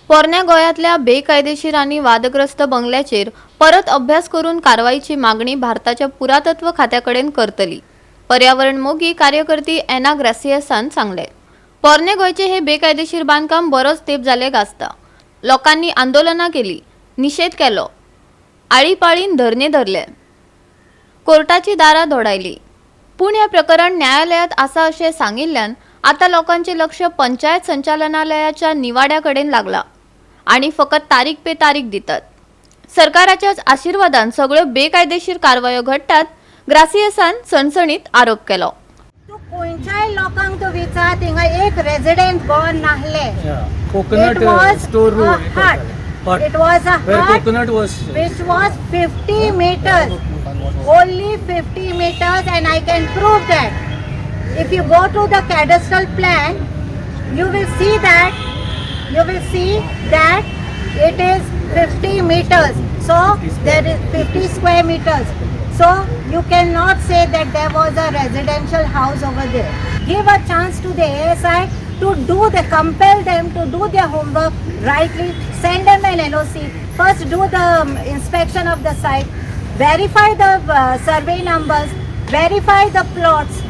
पोरण्या गोंयांतल्या बेकायदेशीर आनी वादग्रस्त बंगल्याचेर परत अभ्यास करून कारवायची मागणी भारताच्या पुरातत्व खात्या कडेन करतली, पर्यावरण मोगी कार्यकर्ती एना ग्रासियसान सांगले. पोरणे गोंयचे हे बेकायदेशीर बांदकाम बरोच तेंप जाले गाजता. लोकांनी आंदोलनां केली, निशेध केलो, आळीपाळीन धरणे धरले, कोर्टाची दारां धोडायली, पूण हें प्रकरण न्यायालयात आसा अशें सांगिल्ल्यान आतां लोकांचें लक्ष पंचायत संचालनालयाच्या निवाड्या कडेन लागलां आनी फकत तारीख पे तारीख दितात. सरकाराच्याच आशिर्वादान सगळ्यो बेकायदेशीर कारवायो घडटात, ग्रासियसान सणसणीत आरोप केलो. तूं खंयच्याय लोकांक तूं विचार, थिंगा एक रेजिडेंट गोवन नासले. Coconut It was store room. A hut. It was a where hut coconut was which was 50 meters, only 50 meters, and I can prove that. If you go to the cadastral plan, you will see that you will see that it is 50 meters. So there is 50 square meters. So you cannot say that there was a residential house over there. Give a chance to the ASI to do the compel them to do their homework rightly. Send them an NOC. First do the inspection of the site, verify the survey numbers, verify the plots.